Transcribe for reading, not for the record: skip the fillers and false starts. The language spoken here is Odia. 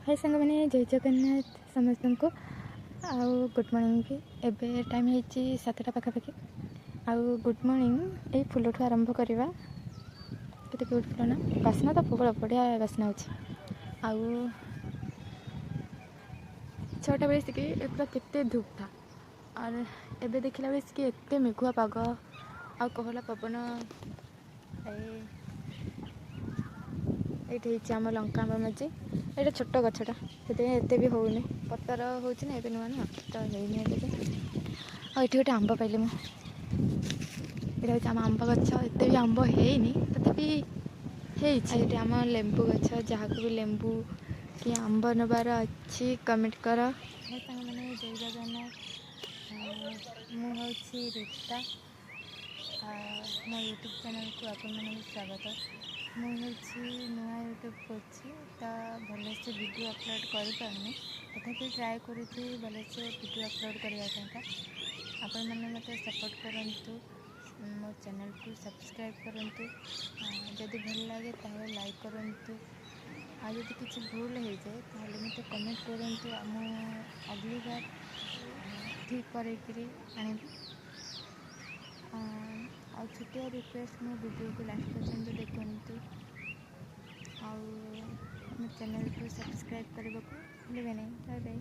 ହାଇ ସାଙ୍ଗମାନେ, ଜୟ ଜଗନ୍ନାଥ ସମସ୍ତଙ୍କୁ ଆଉ ଗୁଡ଼୍ ମର୍ଣ୍ଣିଂ ବି। ଏବେ ଟାଇମ୍ ହେଇଛି 7ଟା ପାଖାପାଖି। ଆଉ ଗୁଡ଼୍ ମର୍ଣ୍ଣିଂ ଏଇ ଫୁଲଠୁ ଆରମ୍ଭ କରିବା। କେତେ କ୍ୟୁଟ୍ ଫୁଲ ନା, ବାସ୍ନା ତ ପ୍ରବଳ ବଢ଼ିଆ ବାସ୍ନା ହେଉଛି। ଆଉ 6ଟା ବେଳେ ଆସିକି ପୁରା କେତେ ଧୂପ୍, ଆଉ ଏବେ ଦେଖିଲା ବେଳେ ଆସିକି ଏତେ ମେଘୁଆ ପାଗ ଆଉ କୋହଲା ପବନ। ଏଇଠି ହେଇଛି ଆମ ଲଙ୍କା ଆମ୍ବ ମଞ୍ଜି। ଏଇଟା ଛୋଟ ଗଛଟା, ସେଥିପାଇଁ ଏତେ ବି ହେଉନି। ପତର ହେଉଛି ନା ଏବେ ନୂଆ ନୂଆ ତ ହେଇନି ଏବେ। ଆଉ ଏଠି ଗୋଟେ ଆମ୍ବ ପାଇଲି ମୁଁ। ଏଇଟା ହେଉଛି ଆମ ଆମ୍ବ ଗଛ। ଏତେ ବି ଆମ୍ବ ହେଇନି, ତଥାପି ହେଇଛି। ଏଇଠି ଆମ ଲେମ୍ବୁ ଗଛ। ଯାହାକୁ ବି ଲେମ୍ବୁ କି ଆମ୍ବ ନେବାର ଅଛି, କମେଣ୍ଟ କର। ହେ ସାଙ୍ଗମାନେ, ଜୟ ଜଗନ୍ନାଥ। ମୁଁ ହେଉଛି ରୀତା, ମୋ ୟୁଟ୍ୟୁବ୍ ଚ୍ୟାନେଲ୍କୁ ଆପଣମାନଙ୍କୁ ସ୍ୱାଗତ। ମୁଁ ହେଉଛି ନୂଆ ୟୁଟ୍ୟୁବ୍ କରୁଛି, ତ ଭଲସେ ଭିଡ଼ିଓ ଅପଲୋଡ଼୍ କରିପାରୁନି। ତଥାପି ଟ୍ରାଏ କରୁଛି ଭଲସେ ଭିଡ଼ିଓ ଅପଲୋଡ଼୍ କରିବା ପାଇଁକା। ଆପଣମାନେ ମୋତେ ସପୋର୍ଟ କରନ୍ତୁ, ମୋ ଚ୍ୟାନେଲ୍କୁ ସବସ୍କ୍ରାଇବ୍ କରନ୍ତୁ। ଯଦି ଭଲ ଲାଗେ ତାହେଲେ ଲାଇକ୍ କରନ୍ତୁ, ଆଉ ଯଦି କିଛି ଭୁଲ ହେଇଯାଏ ତାହେଲେ ମୋତେ କମେଣ୍ଟ କରନ୍ତୁ, ଆଉ ମୁଁ ଅଗଲି ବାର ଠିକ୍ କରେଇକିରି ଆଣିବି। ଆଉ ଛୋଟିଆ ରିକ୍ୱେଷ୍ଟ, ମୋ ଭିଡ଼ିଓକୁ ଲାଷ୍ଟ ପର୍ଯ୍ୟନ୍ତ ଦେଖନ୍ତୁ ଆଉ ମୋ ଚ୍ୟାନେଲ୍କୁ ସବସ୍କ୍ରାଇବ୍ କରିବାକୁ ଭୁଲିବେ ନାହିଁ। Bye bye.